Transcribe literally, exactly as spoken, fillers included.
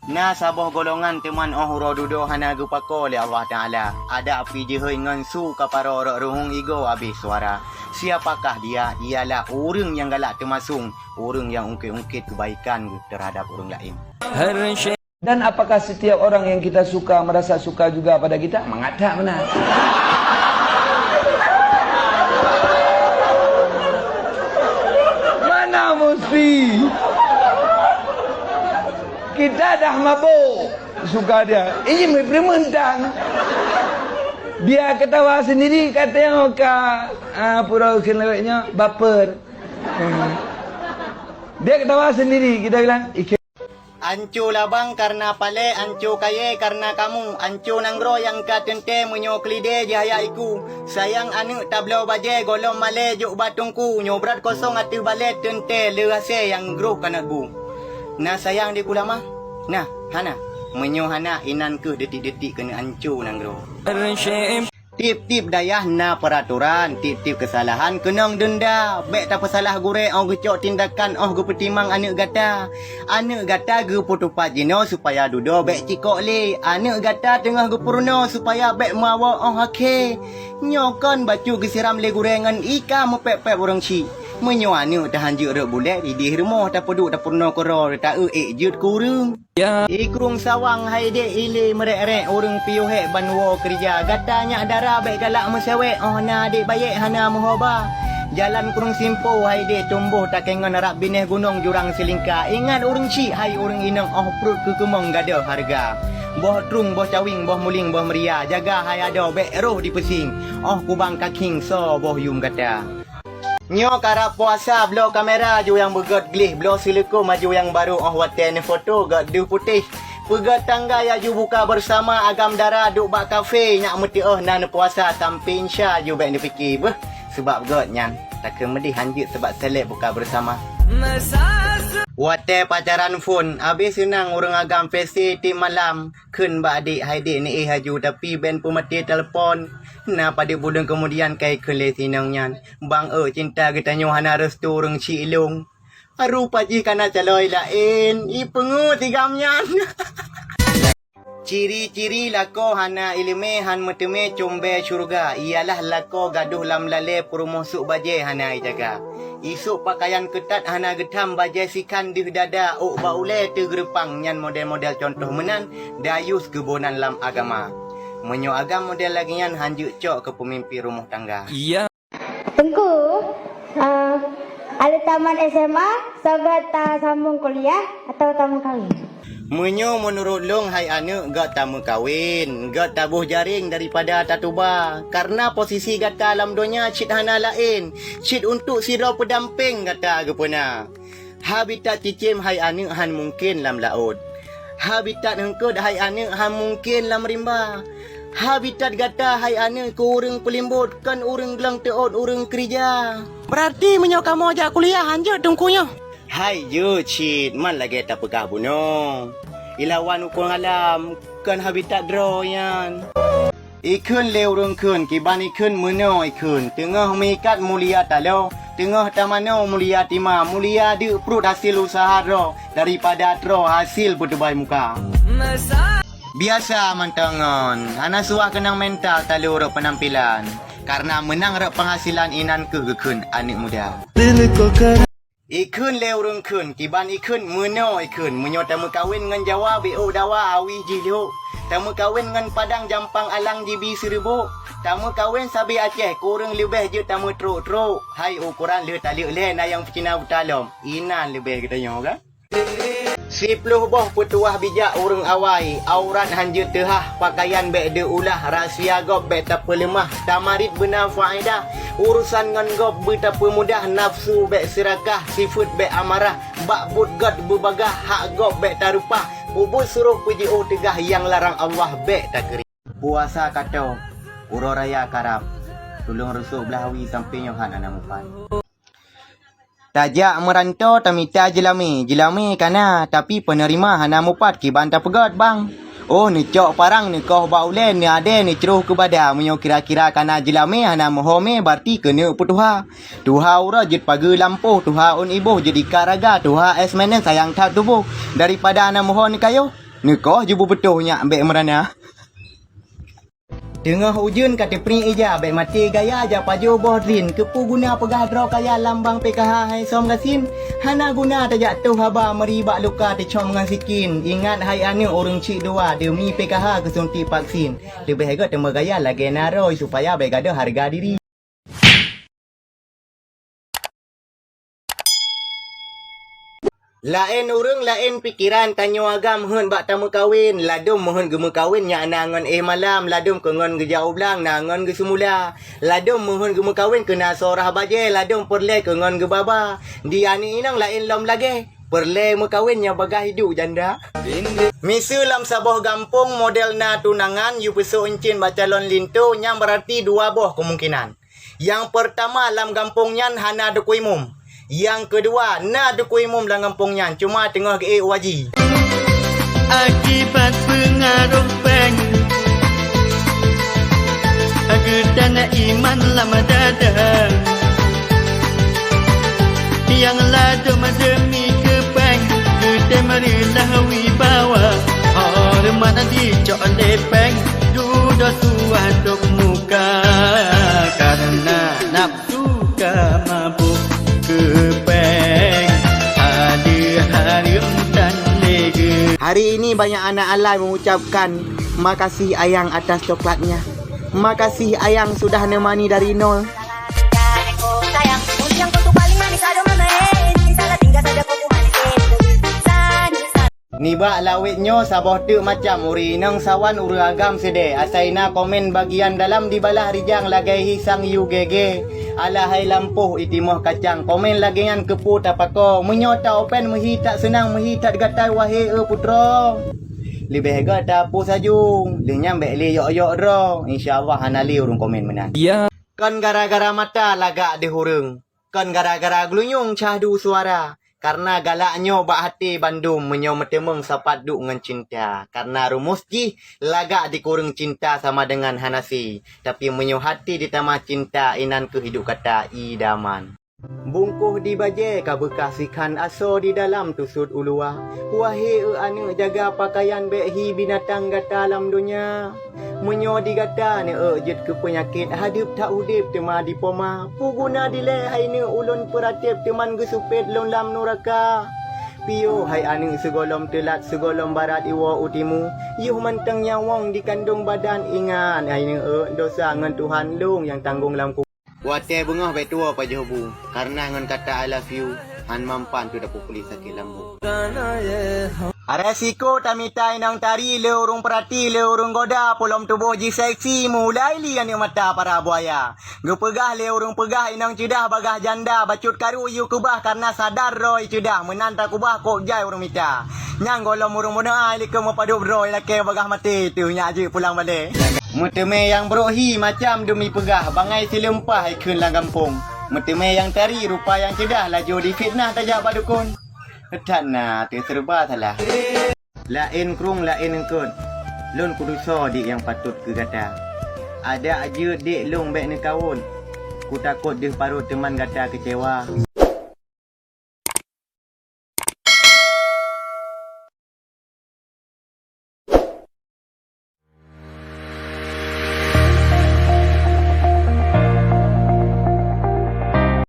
Na saboh golongan teuma 'oh uroe dudoe hana geupako lé Allah Taala. Adak pih jihôi ngon su ka paro rot ruhueng igoe abéh suara. Siapakah dia? Ialah ureuëng nyang galak teumasong, ureuëng nyang ungkét-ungkét keubaikan geuh teuhadab ureuëng laén. Dan apakah setiap orang yang kita suka merasa suka juga pada kita? Mangat that meunan. Mana mesti? Kita dah mabuk suka dia. Ini meuntang. Dia ketawa sendiri, katanya ka, ah, pura kena baper. Hmm. Dia ketawa sendiri, kita bilang, "Ih, anco labang kareuna palée, anco kayée kareuna kamu, anco nanggroe nyang ka teuntée meunyoe keulidée jihaya iku. Sayang aneuëk tabloe bajée, gohlom malée jok bak teungku, nyoe brat kosong ateueh balée teuntée le hasé nyang groh kanot bu. Na sayang di kulamah? Nah, hana. Meunyoe hana, inan kheueh detik-detik keuneuk anco nanggroe." Tiep-tiep dayah na peuratoran, tiep-tiep keusalahan keunong deunda. Bék tapeusalah gurée 'oh geucok tindakan 'oh geupeutimang aneuëk gata. Aneuëk gata geupeutupat jinoe supaya dudoe bék cikok lé. Aneuëk gata teungoh geupeurunoe supaya bék meuawök 'oh akhé. Nyoe kon bacut geusiram lé gurée ngon ika meupéb-péb ureuëng chik. Meunyoe aneuëk tahanjeuet rot bulét, idéh rumoh tapeuduek tapeurunoe keudroe taeu ék jeuet keu ureuëng. I krueng Sawang hai dék ilée meurek-rek ureuëng piôh hék ban woe keurija. Gata nyak dara bék galak meuseuwék 'oh na adék bayék hana meuhoba. Jalan krueng Simpo hai dék tumbôh takengon rab binéh gunong jurang silingka. Ingat ureuëng chik hai ureuëng inong 'oh pruet keukeumong gadôh hareuga. Boh trueng, boh cawéng, boh muléng, boh meuria. Jaga hai adoe bék roh dipeusieng 'oh kubang kakhieng soe boh yuem gata. Nyoe karab puasa, bloe kamera aju nyang beugét gleh, bloe silikon aju nyang barô 'oh watée neufoto gét deuh putéh. Peugét tanggai aju buka beusama agam dara duek bak kafe nyak meuteuôh na neupuasa sampai insya aju bék neupike beuh. Seubab gét nyan takeumeudeh hanjeuet seubab seleb buka beusama. Watée pacaran phon, abéh seunang ureuëng agam fesi tiep malam, kheun bak adék hai dék neuéh aju tapi ben peumaté telepon. Na padub buleuen keumudian kai kheun lé sinong nyan. Bang eu cinta geutanyoe hana restu ureuëng chik ilong. Rupa jih kana calon laén, ipeungeut sigam nyan. Ciri-ciri lakoe hana iéleumé han meuteumé cumbée syeuruga, ialah lakoe gadôh lam lalée peurumoh sôk bajée hana ijaga. Isôk peukayan keutat hana geutham bajée sikhan deuh dada ôk bak ulée teugeureupang nyan model-model cuntoh meunan dayus geubonan lam agama. Meunyoe agam model lagée nyan hanjeuet cok keu peumimpin rumoh tangga. Teungku, eh, aleuh tamat S M A, soe gét tasambong kuliah atawa tameukawen? Meunyoe meunurot lôn hai aneuëk gét tameukawen, gét taboh jaréng daripada tatuba. Kareuna posisi gata lam donya cit hana laén, cit untuk sidroe peudampéng gata geupeuna. Habitat cicém hai aneuëk han mungken lam laôt. Habitat eungkôt hai aneuëk han mungken lam rimba. Habitat gata hai aneuëk keu ureuëng peulimbot, kon ureuëng glöng teuôt ureuëng keurija. Beurarti meunyoe kamoe jak kuliah hanjeuet teungku nyoe? Hai jeuet cit, man lagée tapeugah bunoe. Ilawan ukeue alam, kon habitat droe nyan. Ikheun lé ureuëng kheun, kiban ikheun meunoe ikheun, teungoh meuikat mulia taloe, teungoh tamanoe mulia tima, mulia deuk pruet hasil useuha droe daripada troe hasil peutubai muka. Biasa mantong ngon, hana suah keunong mental taloe rot peunampilan, kareuna meunang rot peunghasilan inan kheueh geukheun aneuëk muda. Ikheun lé ureuëng kheun, kiban ikheun meunoe ikheun, meunyoe tameukawen ngon Jawa bék ôk dawa awi jih lhok. Tameukawen ngon Padang jampang alang jibi siribok. Tameukawen sabe Aceh keu ureuëng leubeh jeuet tameutrok-trok. Hai ukoran lheueh taleuek lé na nyang peucina buta lom, inan leubeh geutanyoe ka. Siploh boh peutuwah bijak ureuëng awai, aurat hanjeuet teuhah, peukayan bék deuh ulah, rahsia gob bék tapeuleumah, tamarit beuna faedah, urosan ngon gob beutapeumudah, nafeusu bék seurakah, sifeuet bék amarah, bak buet gét beubagaih, hak gob bék tareupah, ubeuet suroh peujiôh teugah nyang larang Allah bék takeuri. Puasa ka tô, uroe raya karab, tulông reusôk blaih awi sampoe nyoe hana mupat. Tajak meuranto tamita jeulamé, jeulamé kana, tapi peuneurima hana mupat kiban tapeugét bang. Oh neucok parang neukoh bak ulée, neuadée neucroh keu bada, meunyoe kira-kira kana jeulamé hana meuho mé, barti keuneuk peutuha. Tuha uroe jeuet pageue lampôh, tuha ôn iboh jeuet ikat raga, tuha es menen sayang that tuboh, daripada hana meuho neukayoh. Neukoh ju beubeutoh nyak bék meurana. Teungoh ujeuen ka teupriek ija, bék maté gaya jak pajoh boh drin. Keupeue guna peugah droe kaya lam bank P K H hai som gasien? Hana guna tajak toh haba, meuri bak luka teucom ngon sikin. Ingat hai aneuk ureueng cit dua, deumi P K H keusuntik vaksin. Leubeh gét teumeugaya lagée naroi supaya bék gadôh hareuga diri. Laén ureuëng laén pikeran, tanyoe agam meuheuét bak tameukawen. Ladôm meuheuét geumeukawen nyak na ngon éh malam, ladôm keu ngon geujak u blang na ngon geuseumula. Ladôm meuheuét geumeukawen keu na sorah bajée, ladôm peureulée keu ngon geubaba. Di aneuk inong laén lom lagée, peureulée meukawen nyang bagaih duek janda. Miseue lam saboh gampông model na tunangan, yue peusok euncien bak calon linto, nyang beurati dua boh keumungkinan. Nyang peurtama, lam gampông nyan hana dukui mum. Nyang keudua, na dukui mum lam gampông nyan, cuma teungoh geuék u haji. Akibat peungaroh péng, geutanyoe iman lam dada. Nyang ladôm deumi keu péng, geutem reulah wibawa. Horeumat jicok lé péng, dudoe suah dok muka. Kareuna nafsu ka mabök keu péng, adeue hareuem tan lé geuh. Hari ini banyak anak alay mengucapkan, "Makasih ayang atas coklatnya. Makasih ayang sudah nemani dari nol." Nibak lawét nyoe saboh teuk macam, ureuëng inong sawan, ureuëng agam seudeh. Asai na komen bagian dalam dibalah rijang lagée hi sang yue gée-gée. Alah hai lampôh itimoh kacang, komen lagée nyan keupeue tapakoe. Meunyoe ta-open meuhi that seunang, meuhi that gatai, wahé e putroe. Leubeh gét tapue sajung, lheueh nyan bék lé yok-yok droe. Insya Allah hana lé ureuëng komen meunan. Ya. Kon gara-gara mata lagak deuh ureuëng. Kon gara-gara geulinyueng cahdu suara. Kareuna galak nyoe bak até bandum, meunyoe meuteumeung sapat duek ngon cinta. Kareuna rumus jih lagak dikureueng cinta sama dengan hana si. Tapi meunyoe até ditamah cinta, inan keuh hidup kata idaman. Bungkôh di bajée ka beukah sikhan asoe di dalam tusot u luwa. Wahé e aneuk, jaga pakaian bék hi binatang gata lam donya. Meunyoe di gata neuék jeuet keu peunyakét, hadeueb that udeb teuma dipoma. Peue guna dilée hai neuk ulôn peuratéb teuman geusupét lôn lam nuraka? Piôh hai aneuk, sigohlom teulat sigohlom barat iwoe u timu. Yoh mantong nyawöng dikandong badan, ingat hai neuék dosa ngon Tuhan lôn nyang tanggong lam ku. Watée beungoh bék tuwoe pajoh bu, kareuna ngon kata I love you, han mampan tu tapeupuléh sakét lambung. Resiko tamita inong tari lé ureuëng peurati, lé ureuëng goda, peulom tuboh jih seksi, mulai li aneuk mata para buaya. Geupeugah lé ureuëng peugah inong ceudah bagaih janda, bacut karu yue keubah kareuna sadar droe ceudah, meunan takubah kok jai ureuëng mita. Nyang gohlom ureuëng bunoe ai likot meupadub droe lakée bagaih maté teuh nyak jeuet pulang balée. Meuteumé nyang brok hi macam dumi peugah, bangai sileumpah ikheun lam gampông. Meuteumé nyang tari rupa nyang ceudah, laju difitnah tajak bak dukon. That na teuseureuba salah. Laén krueng laén eungkot, lôn kudusoe dik nyang patot keu gata. Adak jeuet dik lôn bék neukawot, kutakot deuh parot teuman gata keucewa.